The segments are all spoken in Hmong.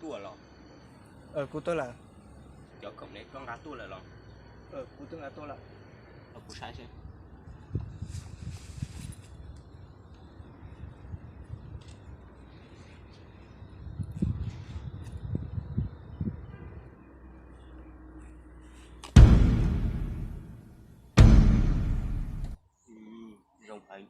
Tuaj los? Kuv tuaj lawm. Cov khoom ne koj nqa tuaj lawm los? Kuv twb nqa tuaj lawm. Kuv saib seb. Zoo heev.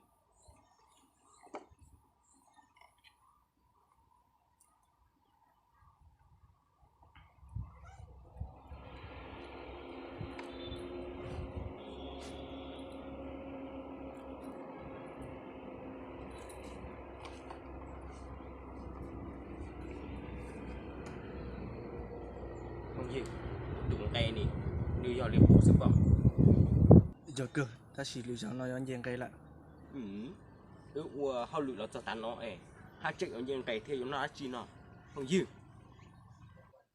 Phooj ywg, tus nqe ne, nws yog li qub xwb pob? Yog kawg, tab sis lwm zaus no yuav nce nqe lawm. Wb ua hauj lwm los txog tav no es, haj tseem yuav nce nqe thiab yuav noj dab tsi no, phooj ywg?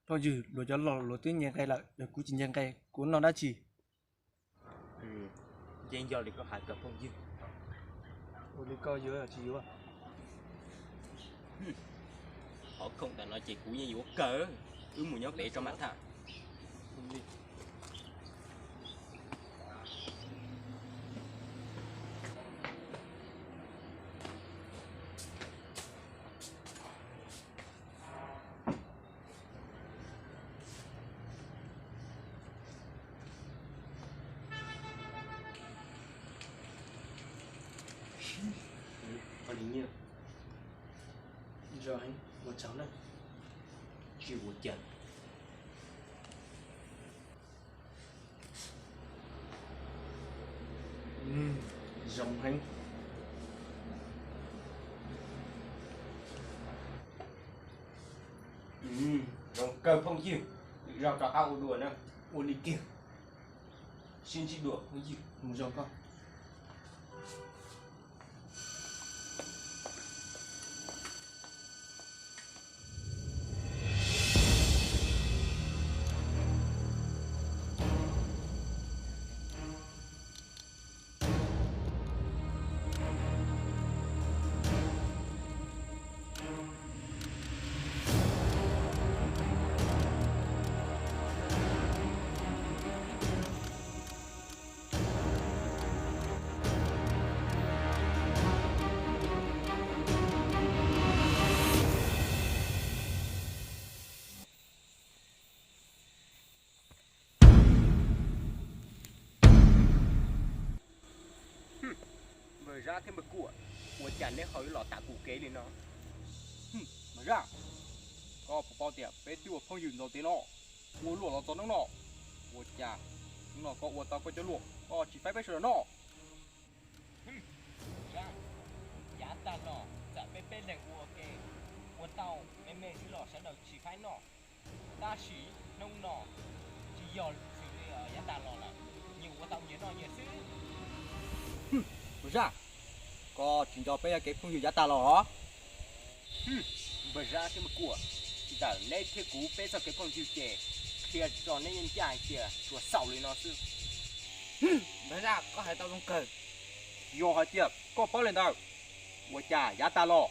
Phooj ywg, luag cov laus luag twb nce nqe lawm, yog kuv tsis nce nqe kuv noj dab tsi? Yeej yog li koj hais kawg phooj ywg. Ua li koj yuav tsis yuav? Qhov khoom ntawm no ces kuv yeej yuav kawg. Wb mus nyob pem tso mam tham. Ua tsaug na. Tsis ua cas. Zoo heev. Zoo kawg phooj ywg, lwm zaus rov qab ua dua na. Ua li kiag. Sib ntsib dua phooj ywg, mus zoo koj. Npawg Zab thiab npawg Kuam, ua cas neb ho yuav los tam kum kev li no? Npawg Zab, koj puas paub tias peb twb ua phooj ywg ntau tiam no, ua luam los txog hnub no, ua cas hnub no koj ua tau koj cov luam koj tsis faib peb sawv daws noj? Zab, yav tag los txawm peb peb leeg ua ke, ua tau me me xwb los sawv daws tsis faib noj. Tab sis hnub no tsis yog xws li yav tag los lawm, nyias ua tau nyias noj nyias xwb. Npawg Zab, koj tsis nco peb kev phooj ywg yav tag los los? Npawg Zab thiab npawg Kuam, ntawm neb thiab kuv peb txoj kev phooj ywg ces qhia tso neb yeej ncaj hais tias tsuas xaus li no xwb. Npawg Zab, koj hais tau zoo kawg. Yog hais tias koj paub li ntawd, ua cas yav tag los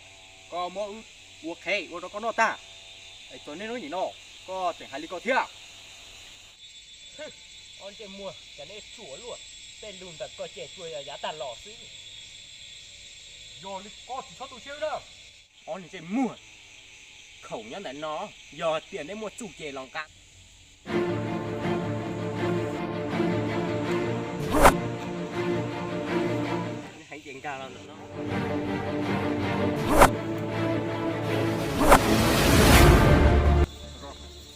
koj muab wb ua qhev ua rau koj noj tag, es txog niaj hnub nim no koj tseem hais li ko thiab? Ob ntsej muag, cas neb tsuas luaj, tej lus ntawm koj ces tsuas yog yav tag los xwb. Yog li koj tsis txhob tu siab na. Ob niag ntsej muag, khoom nyob ntawm no, yog tias neb muaj txuj ces los nqa. Heev ces nkag los ntawm no.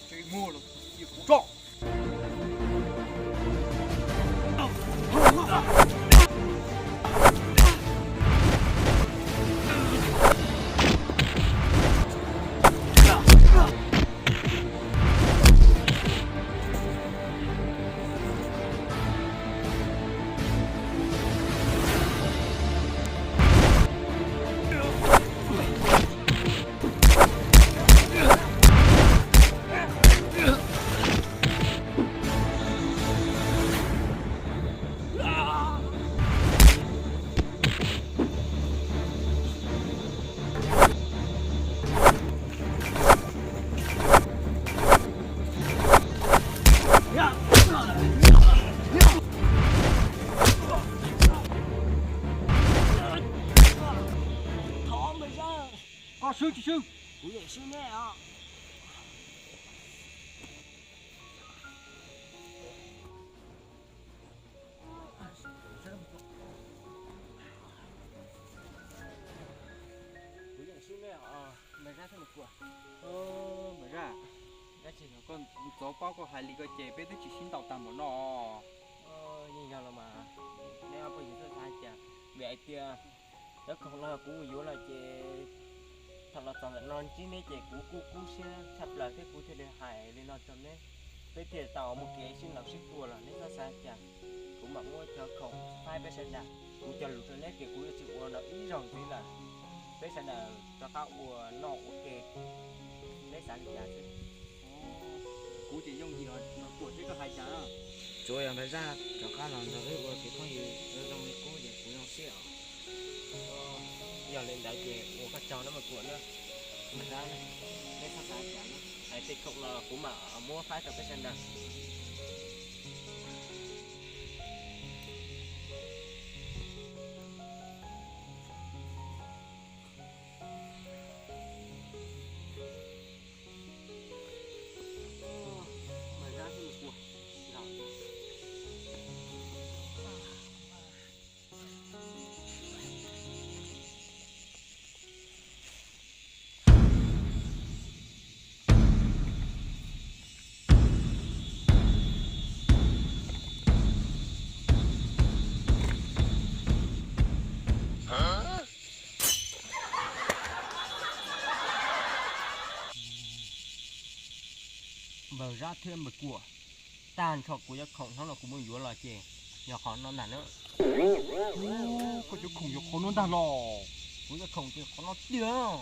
Ntsej muag los cia kuv tso. Swb tsis swb? Kuv yeej swb neb os. Kuv yeej swb neb os, Npawg Zab thiab Npawg Kuam. Npawg Zab, koj ntxov paub koj hais li ko ces peb twb tsis sib ntaus tag npaum no. Yeej yog los mas, neb ob phooj ywg txhob xav cas, vim hais tias cov khoom no kuv mus yuav los ces thaum los txog ntawm no ntsib neb ces kuv kuj kub siab tshaj plaws thiab kuv thiaj li hais li no rau neb, peb thiaj tau muaj kev sib ntaus sib tua los neb txhob xav cas. Kuv mam muab cov khoom faib peb sawv daws, kuv cog lus rau neb tias kuv yuav tsis ua no ib zaug ntxiv lawm. Peb sawv daws rov qab ua noj ua ke, neb xav li cas xwb. Kuv ces yooj yim los Npawg Kuam, seb koj hais cas. Tsuav yog Npawg Zab rov qab los nrog wb ua kev phooj ywg zoo li qub ces kuv zoo siab os. Yog li ntawd ces ua koj tsaug nawb Npawg Kuam na. Npawg Zab, neb txhob xav cas na, hais tej khoom no kuv mam muab faib rau peb sawv daws. Npawg Zab thiab Npawg Kuam, tag nrho kuv cov khoom hnub no kuv mus yuav los ces yog qhov no ntag na. Koj cov khoom yog qhov no ntag los? Kuv cov khoom ces qhov no tiag.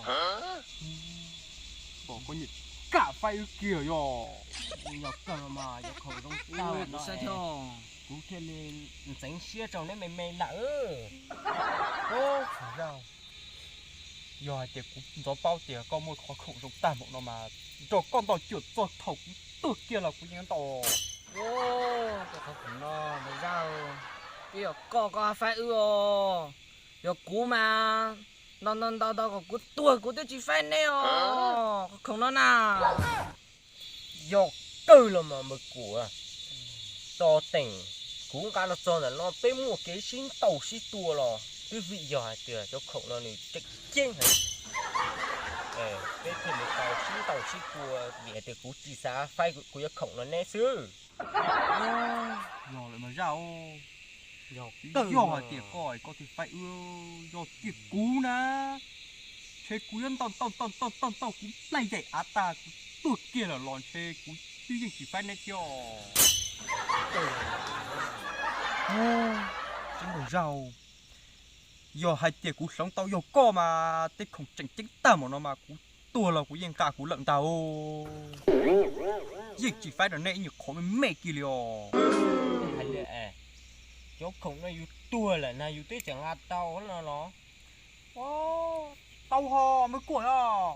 Pom koj nyiam kam faib wb kiag yog. Yog kawg mas cov khoom zoo tag no kuv thiaj li ntxeev siab rau neb me me lawm. Yog hais tias kuv ntxov paub tias koj muaj qhov khoom zoo tag npaum no mas nrog koj ntau cuam txog thaum kuv tuag kiag los kuv yeej ntau. Qhov khoom no Npawg Zab, twb yog koj koj faib wb os. Yog kuv mas ntau ntau ntau ntau kom kuv tuag kuv twb tsis faib neb os, qhov khoom no na. Yog kawg los mas Npawg Kuam, tos teem kuv nqa los txog ntawm no peb muaj kev sib ntaus sib tua los twb vim yog hais tias cov khoom no nws tseem ceeb heev. Peb thiaj li tau sib ntaus sib tua vim hais tias kuv tsis xav faib kuv cov khoom no neb xwb. Yog lawm mas Zaj, yog hais tias koj, koj thiaj faib wb, yog tias kuv na, ntshe kuv yuav ntaus ntaus ntaus ntaus ntaus kuv plaij yaim av tag kuv tuag kiag lawm los ntshe kuv twb yeej tsis faib neb thiab. Tseeb Zaj, yog hais tias kuv hloov tau yog koj mas tej khoom tseem ceeb tag npaum no mas kuv tuag los kuv yeej nqa kuv lawm ntag. Yeej tsis faib rau neb ib nyuag qhov me me kiag li os. Cov khoom no yus tuag lawm na yus twb tseem nqa tau no los? Tau ho, Npawg Kuam os.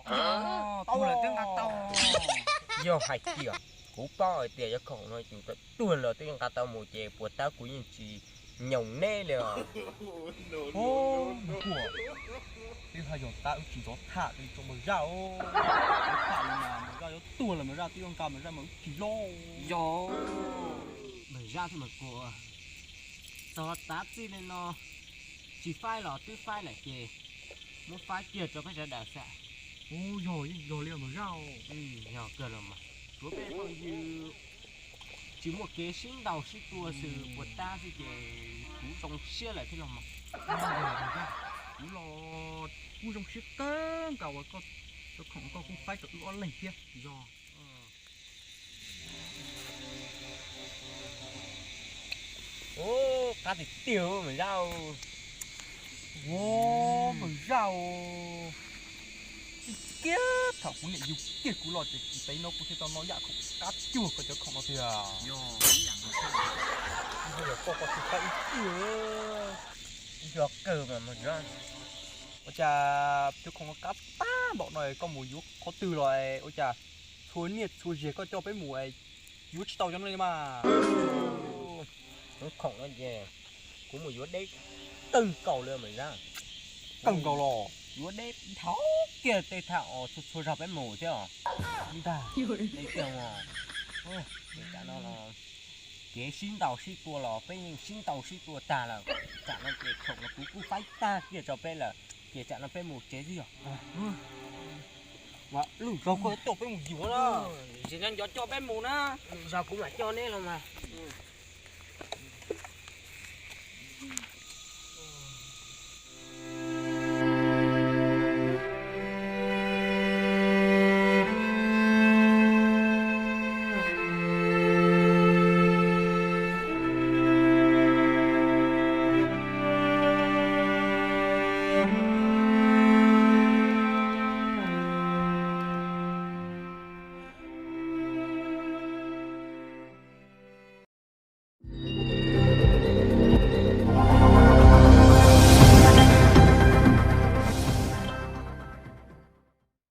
Tau lawm twb nqa tau. Yog hais tias kuv paub hais tias cov khoom no yus tuag los twb nqa tau mus ces puas tab kuv yeej tsis nyoos neb li os. Npawg Kuam, twb hais yog tab wb tsis ntxov tham li rau Npawg Zaj os. Tham li mas Npawg Zaj yuav tuag lawm Npawg Zaj twb yuav nqa Npawg Zaj mas wb tsis loj. Yog Npawg Zaj thiab Npawg Kuam, txog tav txij li no tsis faib los twb faib lawm ces muab faib kiag rau peb sawv daws xwb. Yog, yeej yog li Npawg Zaj. Yog kawg los mas, tsuav peb phooj ywg tsis muaj kev sib ntaus sib tua xwb puas tab xwb ces kuv zoo siab lawm thiab los mas. Kuv los kuj zoo siab kawg nkaus uas koj cov khoom koj kuj faib rau wb ob leeg thiab. Yog. Qab tiag tiag Npawg Zaj. Ua, Npawg Zaj, txij kiag thaum kuv niam yug kiag kuv los ces txij pem no kuv thiaj tau noj yam khoom qab cuag koj cov khoom no tiag. Yog koj, koj thiaj faib wb tiag. Yog kawg mas Npawg Zaj. Ua cas cov khoom no qab tag npaum no koj mus yuav qhov twg los ua cas txhua niaj txhua zaug koj coj peb mus yuav tsis tau cov no li mas? Cov khoom no ces kuv mus yuav deb kawg nkaus li Npawg Zaj. Kawg nkaus los? yuav deb dhau kiag tej thaj os txhua txhua zaug peb mus thiab os. Ntag, deb kiag os. Ces tsam no los kev sib ntaus sib tua los peb yeej sib ntaus sib tua tag lawm. Tsam no ces khoom los kuv kuj faib tag kiag rau peb lawm, ces tsam no peb mus tsev xwb yog. Lwm zaus koj tuaj peb mus yuav na. Tsis nco coj peb mus na. Lwm zaus kuv mam coj neb los mas.